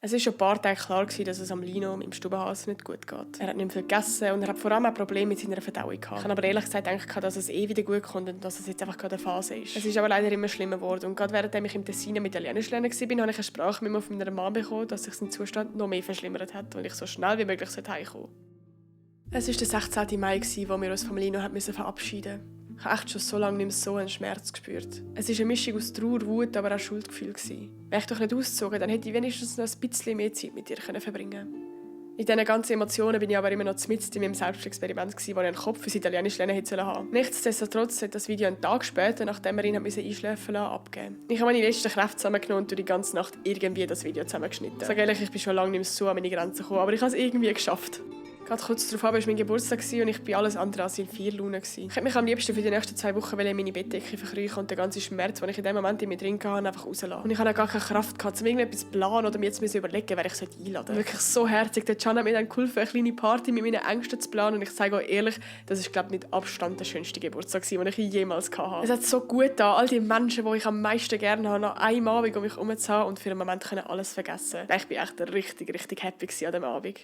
Es war schon ein paar Tage klar, dass es am Lino, meinem Stubenhase, nicht gut geht. Er hat nicht mehr viel gegessen und er hat vor allem auch Probleme mit seiner Verdauung gehabt. Ich habe aber ehrlich gesagt gedacht, dass es wieder gut kommt und dass es jetzt einfach gerade eine Phase ist. Es ist aber leider immer schlimmer geworden und gerade während ich im Tessin am Italienisch lernen war, habe ich eine Sprachmemo von meiner Mama bekommen, dass sich sein Zustand noch mehr verschlimmert hat und ich so schnell wie möglich heimkommen sollte. Es war der 16. Mai, wo wir uns vom Lino verabschieden mussten. Ich habe echt schon so lange nicht mehr so einen Schmerz gespürt. Es war eine Mischung aus Trauer, Wut, aber auch Schuldgefühl. Wäre ich doch nicht ausgezogen, dann hätte ich wenigstens noch ein bisschen mehr Zeit mit ihr verbringen können. In diesen ganzen Emotionen bin ich aber immer noch mitten in meinem Selbstexperiment, wo ich einen Kopf fürs Italienisch lernen hätte haben sollen. Nichtsdestotrotz hat das Video einen Tag später, nachdem wir ihn einschläfen lassen, abgegeben. Ich habe meine letzten Kräfte zusammengenommen und durch die ganze Nacht irgendwie das Video zusammengeschnitten. Sag ehrlich, ich bin schon lange nicht mehr so an meine Grenzen gekommen, aber ich habe es irgendwie geschafft. Gerade kurz darauf war mein Geburtstag und ich war alles andere als in 4 Laune. Ich hätte mich am liebsten für die nächsten 2 Wochen in meine Bettdecke verkriechen und den ganzen Schmerz, den ich in dem Moment in mir drin hatte, einfach rauslassen. Und ich hatte gar keine Kraft, um irgendetwas zu planen oder mir jetzt überlegen, wer ich einladen sollte. Wirklich so herzig. Der Can hat mir dann geholfen, eine kleine Party mit meinen Ängsten zu planen. Und ich sage auch ehrlich, das ist, glaube ich, mit Abstand der schönste Geburtstag, den ich jemals hatte. Es hat so gut getan, all die Menschen, die ich am meisten gerne habe, nach einem Abend um mich herum zu haben und für einen Moment alles vergessen. Ich war echt richtig, richtig happy an diesem Abend.